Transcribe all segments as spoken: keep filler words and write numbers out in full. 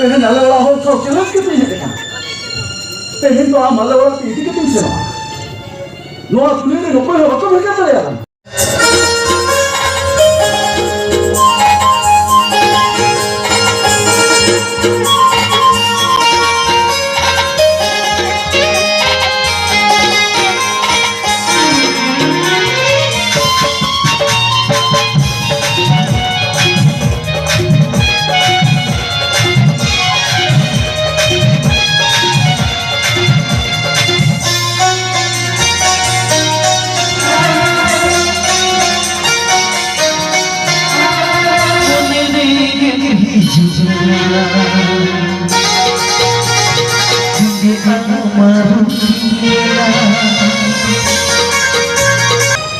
ᱛᱮᱦᱮᱧ ᱟᱞᱮ ᱚᱲᱟᱜ ᱦᱚᱲ ᱥᱟᱶ ᱪᱮᱞᱮᱧᱡᱽ ᱠᱟᱛᱮᱧ ᱦᱮᱡ ᱟᱠᱟᱱᱟ᱾ ᱛᱮᱦᱮᱧ ᱫᱚ ᱟᱢ ᱟᱞᱮ ᱚᱲᱟᱜ ᱛᱮ ᱤᱫᱤ ᱠᱟᱛᱮᱧ ᱥᱮᱱᱚᱜᱼᱟ᱾ ᱱᱚᱣᱟ ᱫᱩᱱᱤᱭᱟᱹ ᱨᱮ ᱚᱠᱚᱭ ᱦᱚᱸ ᱵᱟᱠᱚ ᱵᱷᱮᱜᱟᱨ ᱫᱟᱲᱮᱭᱟᱜᱼᱟ᱾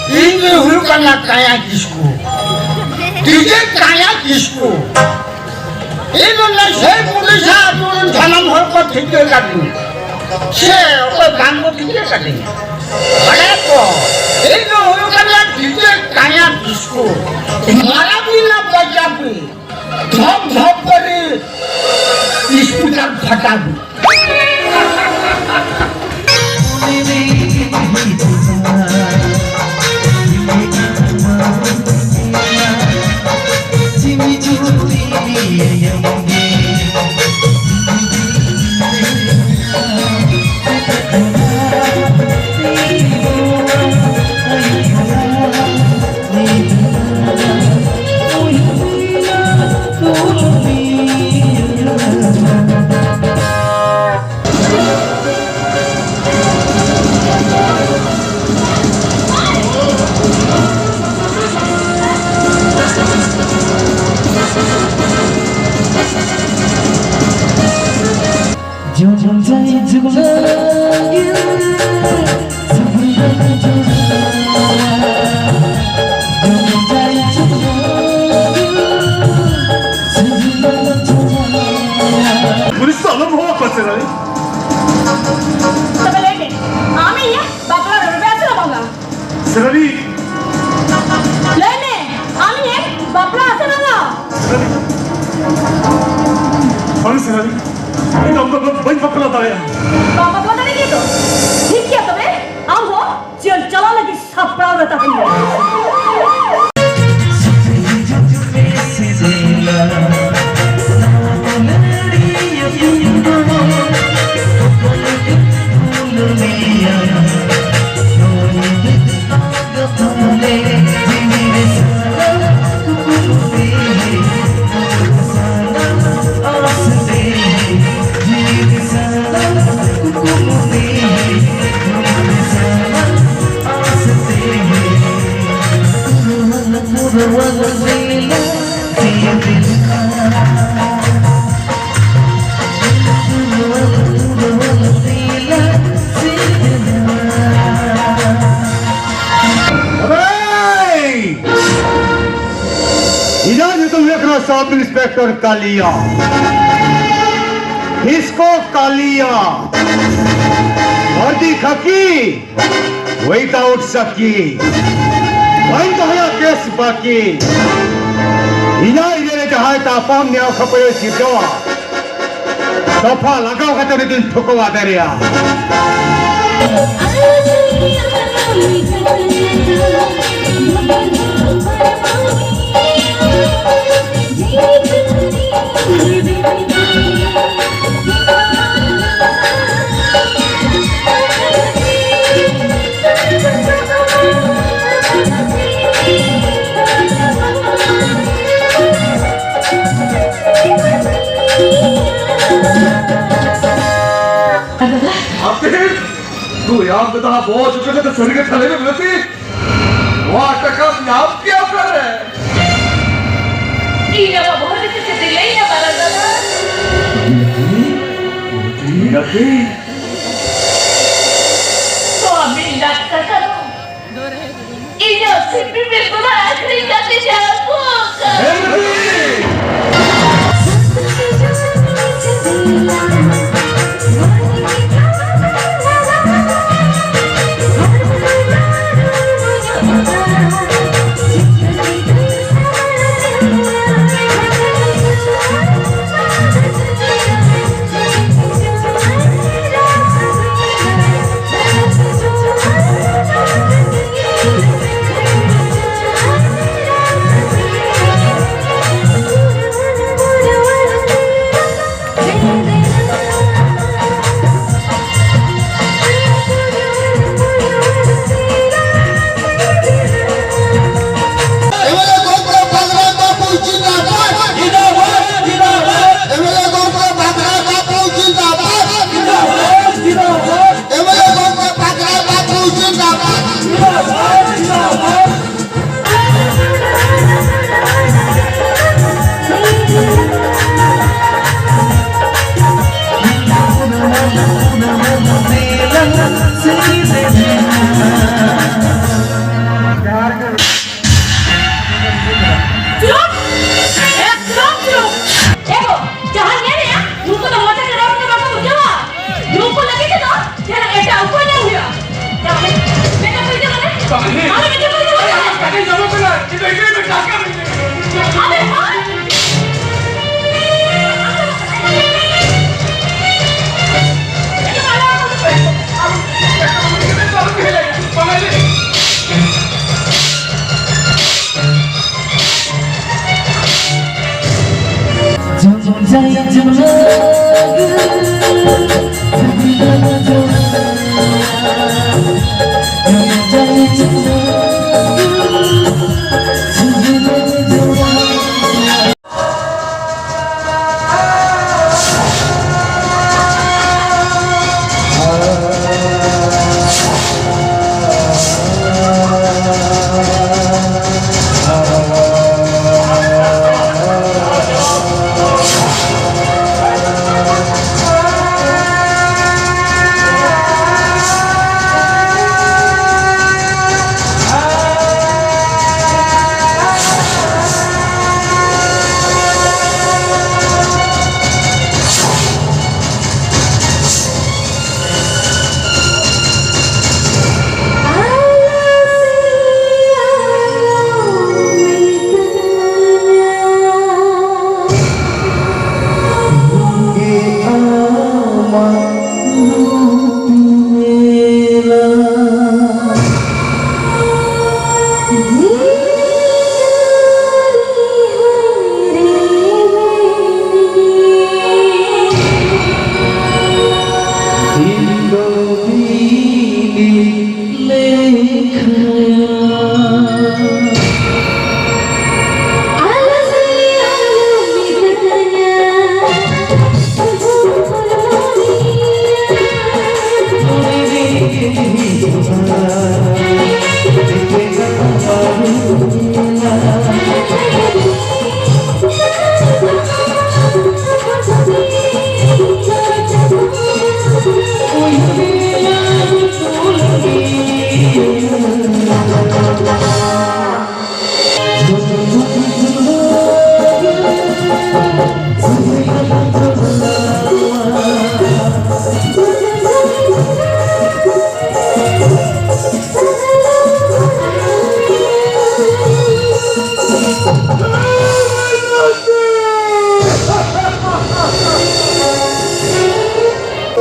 ᱤᱧ ᱫᱚ ᱦᱩᱭᱩᱜ ᱠᱟᱱᱟ ᱠᱟᱭᱟ ᱠᱤᱥᱠᱩ, ᱰᱤᱡᱮ ᱠᱟᱭᱟ ᱠᱤᱥᱠᱩ᱾ ᱤᱧ ᱫᱚ ᱱᱟᱥᱮ ᱯᱩᱞᱤᱥ ᱟᱹᱛᱩ ᱨᱮᱱ ᱥᱟᱱᱟᱢ ᱦᱚᱲ ᱠᱚ ᱴᱷᱤᱠᱟᱹ ᱠᱟᱫᱤᱧᱟ, ᱥᱮ ᱚᱠᱚᱭ ᱵᱟᱝ ᱠᱚ ᱴᱷᱤᱠᱟᱹ ᱠᱟᱫᱤᱧᱟ? ᱵᱟᱲᱟᱭ ᱠᱚ, ᱤᱧ ᱫᱚ ᱦᱩᱭᱩᱜ ᱠᱟᱱᱟ ᱰᱤᱡᱮ ᱠᱟᱭᱟ ᱠᱤᱥᱠᱩ᱾ ᱢᱟᱨᱟᱵᱤᱱᱟ ᱵᱟᱡᱟᱵᱤ, ᱫᱷᱚᱯ ᱫᱷᱚᱯ ᱠᱚᱨᱮ ᱥᱯᱤᱠᱟᱨ ᱯᱷᱟᱴᱟᱵᱤ᱾ ᱯᱩᱞᱤᱥ ᱫᱚ ᱟᱞᱚᱢ ᱦᱚᱦᱚ ᱟᱠᱚᱣᱟ, ᱥᱮ ᱨᱟᱱᱤ᱾ ᱛᱚᱵᱮ ᱞᱟᱹᱭ ᱢᱮ, ᱟᱢ ᱤᱧᱟᱹᱜ ᱵᱟᱯᱞᱟ ᱨᱮ ᱨᱮᱵᱮᱱ ᱥᱮ ᱵᱟᱝᱟ? ᱥᱮ ᱨᱟᱱᱤ᱾ ᱞᱟᱹᱭ ᱢᱮ, ᱟᱢ ᱤᱧᱮᱢ ᱵᱟᱯᱞᱟ ᱟᱥᱮ ᱵᱟᱝᱟ? ᱥᱮ ᱨᱟᱱᱤ᱾ ᱤᱧ ᱫᱚ ᱟᱢ ᱫᱚ ᱵᱟᱹᱧ ᱵᱟᱯᱞᱟ ᱫᱟᱲᱮᱭᱟᱜᱼᱟ᱾ ᱵᱟᱢ ᱵᱟᱯᱞᱟ ᱫᱟᱲᱮᱭᱟᱜ ᱜᱮᱭᱟ ᱛᱚ? ᱴᱷᱤᱠ ᱜᱮᱭᱟ ᱛᱚᱵᱮ, ᱟᱢ ᱦᱚᱸ ᱡᱮᱞ ᱪᱟᱞᱟᱣ ᱞᱟᱹᱜᱤᱫ ᱥᱟᱯᱲᱟᱣ ᱨᱮ ᱛᱟᱦᱮᱱ ᱢᱮ᱾ ᱤᱧᱟᱹᱜ ᱧᱩᱛᱩᱢ ᱦᱩᱭᱩᱜ ᱠᱟᱱᱟ ᱥᱟᱵ ᱤᱱᱥᱯᱮᱠᱴᱚᱨ ᱠᱟᱞᱤᱭᱟ᱾ ᱤᱥᱠᱳ ᱠᱟᱞᱤᱭᱟ᱾ ᱵᱷᱟᱨᱛᱤ ᱠᱷᱟᱠᱤ᱾ Without ᱥᱟᱠᱤ ᱵᱟᱹᱧ ᱫᱚᱦᱚᱭᱟ ᱠᱮᱥ ᱵᱟᱹᱠᱤ᱾ ᱤᱧᱟᱹᱜ ᱮᱨᱤᱭᱟ ᱨᱮ ᱡᱟᱦᱟᱸᱭ ᱛᱟᱯᱟᱢ ᱱᱮᱭᱟᱣ ᱠᱷᱟᱹᱯᱟᱹᱨᱤ ᱥᱤᱨᱡᱟᱹᱣᱟ, ᱫᱚᱯᱷᱟ ᱞᱟᱜᱟᱣ ᱠᱟᱛᱮ ᱩᱱᱤ ᱫᱚᱧ ᱴᱷᱩᱠᱟᱹᱣ ᱟᱫᱮᱨᱮᱭᱟ᱾ ᱟᱯᱮ ᱫᱚᱭᱟ ᱟᱢ ᱫᱚ ᱵᱚᱦᱚᱜ ᱪᱚᱴ ᱠᱟᱛᱮ ᱥᱟᱹᱨᱤ ᱠᱟᱛᱷᱟ ᱞᱟᱹᱭ ᱢᱮ ᱵᱤᱞᱟᱹᱛᱤ᱾ ᱱᱚᱣᱟ ᱴᱟᱠᱟᱢ ᱧᱟᱢ ᱠᱮᱭᱟ ᱚᱠᱟᱨᱮ? ᱤᱧ ᱟᱢᱟᱜ ᱵᱚᱦᱚᱜ ᱨᱮ ᱪᱮᱫ ᱮ ᱞᱟᱹᱭᱟ ᱢᱟᱨᱟᱝ ᱫᱟᱫᱟ? ᱵᱤᱞᱟᱹᱛᱤ, ᱵᱤᱞᱟᱹᱛᱤ᱾ ᱱᱚᱣᱟ ᱢᱤᱫ ᱞᱟᱠᱷ ᱴᱟᱠᱟ ᱫᱚ ᱤᱧᱟᱜ ᱥᱤᱯᱤ ᱵᱮᱜᱩᱱᱟ ᱟᱹᱠᱷᱨᱤᱧ ᱠᱟᱛᱮ ᱡᱟᱦᱟᱸ ᱠᱚ ᱟᱠᱟᱫ᱾ ᱟᱵᱮ ᱦᱚᱲ!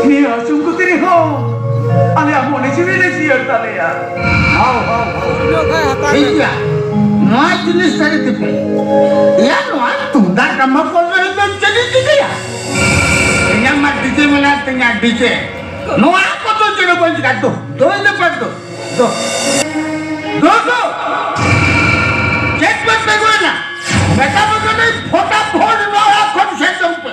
ᱱᱤᱭᱟᱹ ᱟᱹᱥᱩᱞ ᱠᱚᱛᱮ ᱨᱮᱦᱚᱸ ᱟᱞᱮᱭᱟᱜ ᱢᱚᱱᱮ ᱡᱤᱣᱤ ᱞᱮ ᱡᱤᱭᱟᱹᱲ ᱛᱟᱞᱮᱭᱟ᱾ ᱦᱟᱣ, ᱦᱟᱣ, ᱦᱟᱣ᱾ ᱴᱷᱤᱠ ᱜᱮᱭᱟ᱾ ᱱᱚᱣᱟ ᱡᱤᱱᱤᱥ ᱥᱟᱹᱨᱤ ᱛᱮᱯᱮ᱾ ᱮᱭᱟ, ᱱᱚᱣᱟ ᱛᱩᱢᱫᱟᱜ ᱴᱟᱢᱟᱠ ᱠᱚ ᱨᱮ ᱫᱚ ᱪᱮᱫ ᱤᱧ ᱪᱤᱠᱟᱹᱭᱟ? ᱤᱧᱟᱹᱜ ᱢᱟ ᱰᱤᱡᱮ ᱢᱮᱱᱟᱜ ᱛᱤᱧᱟ, ᱰᱤᱡᱮ᱾ ᱱᱚᱣᱟ ᱠᱚᱫᱚ ᱪᱮᱫ ᱦᱚᱸ ᱵᱟᱹᱧ ᱪᱤᱠᱟᱹ᱾ ᱫᱚ, ᱫᱚ, ᱤᱧ ᱫᱚ ᱵᱟᱝ ᱫᱚ᱾ ᱫᱚ᱾ ᱫᱚ, ᱫᱚ᱾ ᱪᱮᱫ ᱯᱮ ᱛᱤᱸᱜᱩᱭᱮᱱᱟ? ᱢᱮᱛᱟ ᱯᱮ ᱠᱟᱹᱱᱟᱹᱧ, ᱯᱷᱚᱴᱟᱯᱷᱚᱴ ᱱᱚᱣᱟ ᱚᱲᱟᱜ ᱠᱷᱚᱱ ᱥᱮᱱ ᱪᱚᱝ ᱯᱮ᱾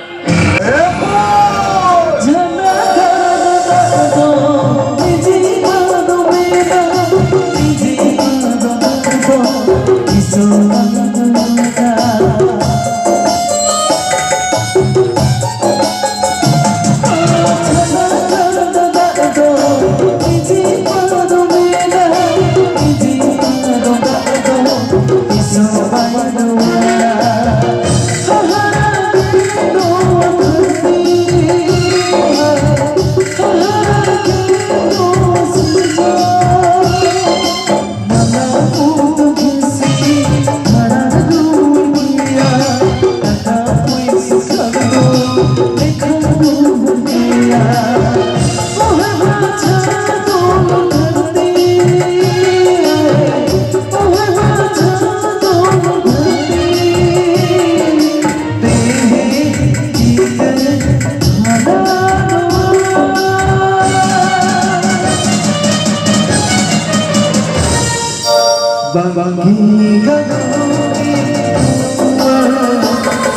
ᱵᱟᱝ ᱜᱟᱱᱚᱜ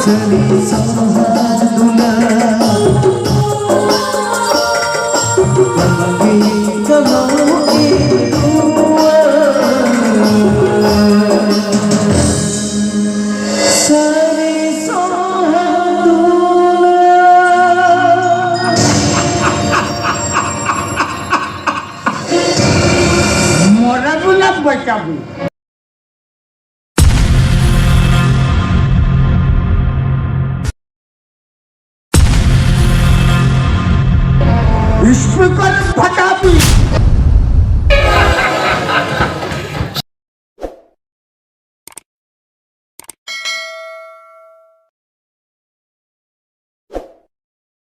ᱥᱟᱹᱨᱤ ᱥᱚᱦᱟᱜ ᱫᱩᱞᱟᱹᱲ᱾ ᱵᱟᱝ ᱜᱟᱱᱚᱜ ᱥᱟᱹᱨᱤ ᱥᱚᱦᱟᱜ ᱫᱩᱞᱟᱹᱲ᱾ ᱢᱚᱨᱟ ᱜᱩᱞᱟᱵ ᱵᱟᱪᱟᱵᱩ᱾ ᱥᱯᱤᱠᱟᱨ ᱯᱷᱟᱴᱟ